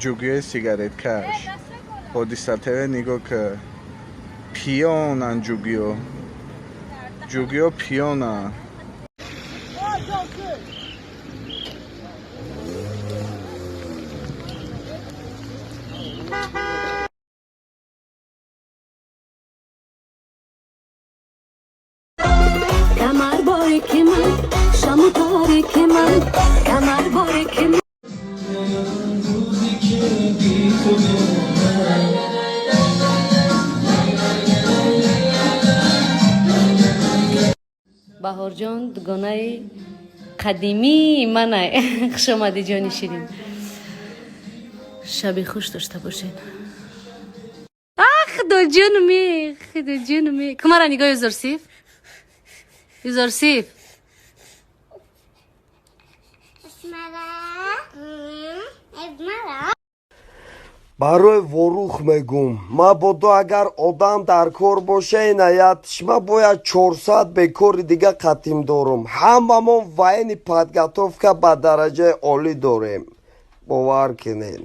Ҷугиёи сигареткаш ҳодиса ТВ, нигоҳ ка, пиёнан ҷугиё, ҷугиё пиёнан. Камар бори ман, шаму торики ман, камар бори ман. Баҳорҷон, дугонаи қадимии манай, хуш омадӣ, ҷони ширин, шаби хуш дошта бошед. Худоҷонме, худоҷонме, кумара нигоҳ, Юзорсиф, Юзорсиф. Барои ворух мегум, мабодо агар одам дар кор боша, инаят шма бояд 400 бекори дига қатим дорум. Ҳамамон военный подготовка ба дараҷаи олӣ дорем, бовар кунед.